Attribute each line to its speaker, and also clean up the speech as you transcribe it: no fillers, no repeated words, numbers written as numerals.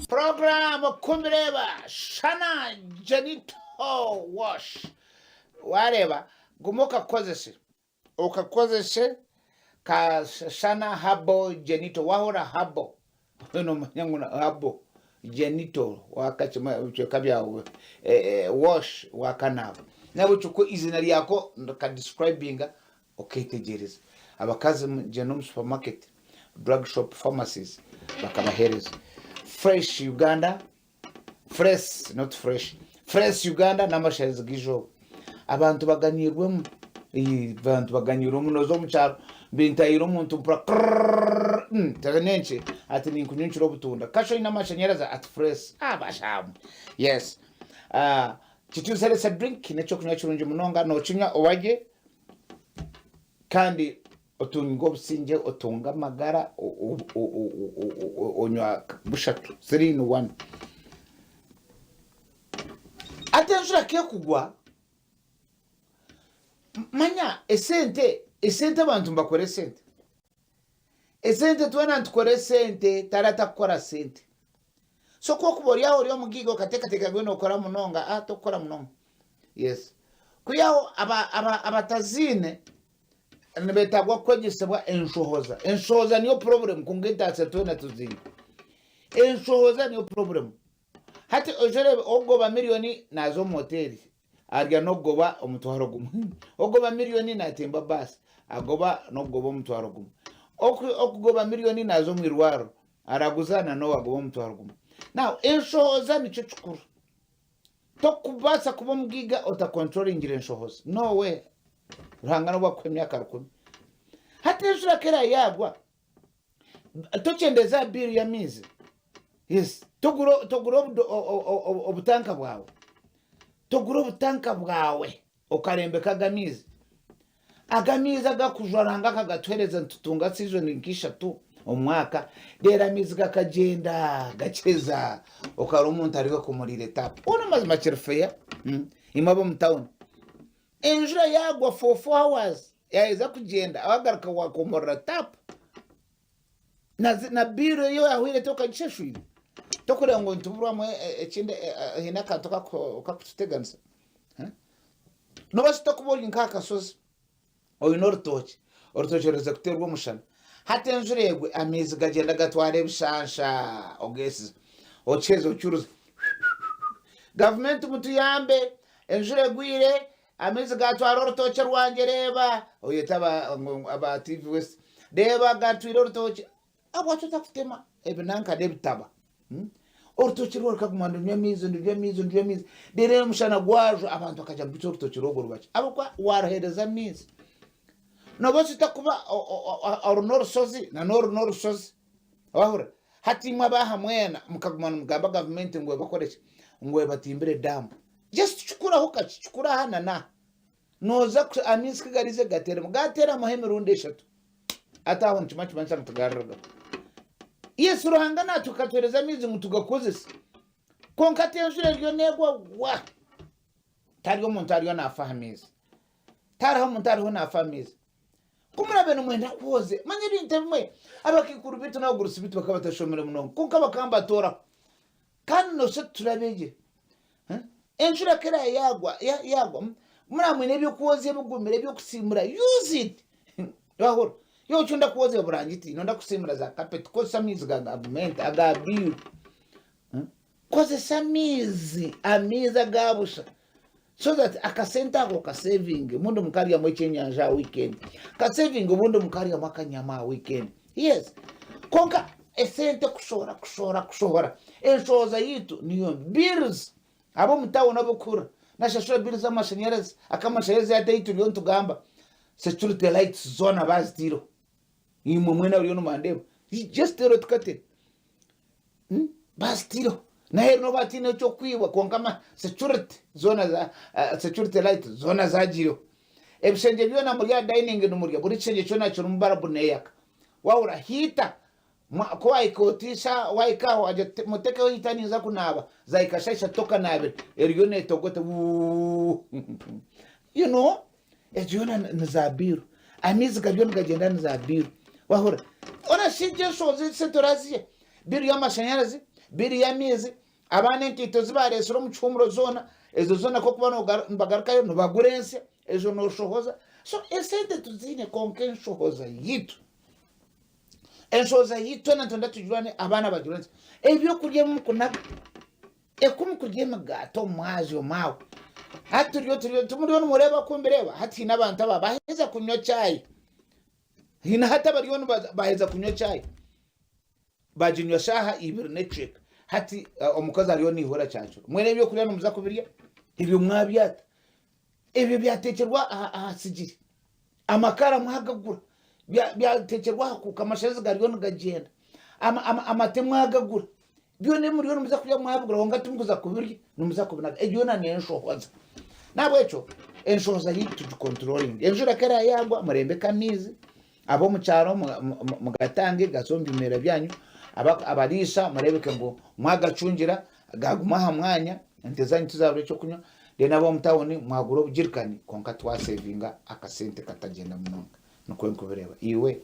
Speaker 1: Program Kumireeba Shana Genital Wash Wareeba guma okakozese okakozese ka Shana Herbal Genital Wahurira herbal nomanya ngu herbal genital wakakima ebicweka byawe wash wakanaaba nahabwekyo ku eizina ryako rika describinga Oketegyereza. Abakazi mugyende omu supermarket, drug shop, pharmacies bakabahereza. Fresh Uganda, fresh not fresh, fresh Uganda n'amashanyarazi g'eizooba. Abantu baganyiirwemu, abantu baganyiirwemu noza omu kyaro bintahire omuntu mpurira krrrr mm n'enki ati ninkunyunkira obutunda kasha oine amashanyarazi ati fresh ah bashamwe yes. Kituseresa drink n'ekyokunywa kirungi munonga nokinywa owagye Kandi otunga obusingye, otunga amagara, onywa bushatu, three in one. Hati enjura ku ekugwa, manya esente, esente abantu nibakora esente. Esente twena nitukora esente, tariho atarikukora sente. So ku orikuba ori aho ori omugaiga okateekateeka ngu nookora munonga, ah tokukora munonga. Yes. Kwihaho aba, aba, abataziine nibetagwa kwegyesebwa enshohoza. Enshohoza niyo problem kwonka entaasya twena tuziine. Enshohoza niyo problem. Hati oije oreebe ogoba million naaza omu hoteeri arya n'okugoba omutwaro gumwe. Ogoba million naatemba baasi agoba n'okugoba omutwaro gumwe. Oku, okugoba million naaza omu irwariro araguza na n'owe agoba omutwaro gumwe. Now enshohoza nikyo kikuru. Tokubaasa kuba omugaiga otakontroringire enshohoza. No way. Ruhanga n'obu akuha emyaka rukumi. Hati enjura ku erayaagwa, tokyendeeza aha bill y'amaizi. Yes. Togura togura obudo- o- o- o- obutanka bwawe. Togura obutanka bwawe okarembeka aga amaizi. Aga amaizi agakujwa Ruhanga akagatuhereza nitutunga season nk'ishatu omu mwaka, reero amaizi gakagyenda gakyeza okareba omuntu ariho akomoriire tap. Hoona amazima kiri fair imwe ab'omu town. Enjura yaagwa for four hours yaheza kugyenda wagaruka wakomorora tap na bill ei yahwire tokagishashwire? Tokureba ngu nituburwamu ekindi haine akantu kakututeganisa? Nobaasa ota kuba ori nk'aha kashozi oine orutookye, orutookye ruherize kuteerwa omushana, hati enjura egwe amaizi gagyenda gatwara ebishansha ogeesiza, okiheza ocuruza, gavumenti mutuyambe enjura egwire amaizi gatwara orutookye rwangye reeba, oyete aba TV West, reeba gatwire orutookye, ahabwaki otakutema ebinanka n'ebitaba? Orutookye rwawe rukaguma nirunywa amaizi, nirunywa amaizi, nirunywa amaizi, reero omushana gwajwa abantu bakagira ngu beitu orutookye rwogwo ruba ki? Ahabw'okuba waaruheereza amaizi. Noobaasa ota kuba oru n'orushozi na n'oru n'orushozi, waahurira? Hati imwe ab'aha mwena mukaguma nimugamba gavumenti ngu ebakore ki? Ngu ebatimbire edaamu. Just kikuraho kakye, kikure aha na n'aha. Nooza amaizi ku gariize gateeremu, gaateeramuho emirundi eshatu. Hati aho nikimanya kimanyisa ngu tigaririgaho. Yes, Ruhanga natwe akatuhereza amaizi ngu tugakozese. Kwonka hati enjura eriyo negwa wa! Tihariho omuntu ariyo nafa aha maizi. Tihariho omuntu ariho nafa aha maizi. Ku murabe nimwenda kwoze, manya ebintu ebimwe abakaikuru baitu n'abagurusi baitu bakaba batashomire munonga, kwonka bakaba nibatooraho. Kandi noshusha oti turabeegyire. Enjura ku eraabe yaagwa, yaagwa, muraba mwine eby'okwozya ebigumire eby'okusiimura, use it. Wahurira? Iwe eki orenda kwozya burangiti, noyenda kusiimura za kapeti, kozesa amaizi ga gavumenti aga bill. Kozesa amaizi, amaizi aga busha so that akasente ako okasevinge obundi mukaryamu ekyenyanja aha weekend, okasevinge obundi mukaryamu akanyama aha weekend. Yes, kwonka esente kushohora kushohora kushohora, enshohoza yaitu niyo mbi. Bills, ab'omu tawuni abu okuhurira nashashura bills z'amashanyarazi, ak'amashanyarazi hati ei turiyo nitugamba security lights zoona baazitaireho. Imwe mwena abariyo nibandeeba, just teera otukatire. Bazitaireho. N'aheeru nobu hataine eky'okwibwa kwonka security zoona security light zoona zagiireho. Ebishengye byona muri aha dining nimurya, buri kishengye kyona kirimu barabu neeyaka. Wahurira heater, ku wahika oti wahika aho wagira oti mutekeho heater ninza kunaaba, zahika shaaha ishatu tokanaabire, eriyo neetogota wuuh you know Egyo yoona ni za bill. Amaizi gariyo nigagyenda ni za bill. Wahurira? Hoona shi egyo enshohoza ezi sente oraziiha? Bill y'amashanyarazi, Bill y'amaizi, abaana enkaito zi baareetsire omu kihuumuro zoona, ezo zoona ku orikuba nibagarukayo nibagura ensya, ezo nooshohoza. So esente tuziine kwonka enshohoza yaitu, enshohoza yaitu twena nitwenda tugirwane, abaana bagirwane. Ebyokurya ebi murikunaga, Eku mukurya emigaati omu mwazyo maawe. Hati turiyo turiyo timuriyo nimureeba ku mbireeba? Hati haine abantu aba baheza kunywa chai. Haine hati abariyo nibaza baheza kunywa chai. Baginywa shaaha ibiri n'ekicweka. Hati eh, omukazi ariyo naihura kyakiro. Mwena ebyokurya nimuza kubirya? Ebyo mwabyata. Ebyo byateekyerwa aha aha sigiri. Amakara mwagagura. Bya byateekyerwa aha kuuka amashanyarazi gariyo nigagyenda. Ama ama amate mwagagura. Byona ebi muriyo nimuza kurya mwabigura kwonka timukuza kubirya, nimuza kubinaga. Egyo yoona n'enshohoza. N'ahabw'ekyo enshohoza yaitu tugikonturoringe. Enjura ku eraayagwa murembeke amaizi, ab'omu kyaro mugatange gaze omu bimera byanyu, abariisa mureebeke ngu mwagacungira gaaguma aha mwanya, ente zaanyu tizaabura eky'okunywa, then ab'omu tawuni mwagura obugirikani kwonka twasevinga akasente katagyenda munonga. Nikwo nkubireeba. Iwe?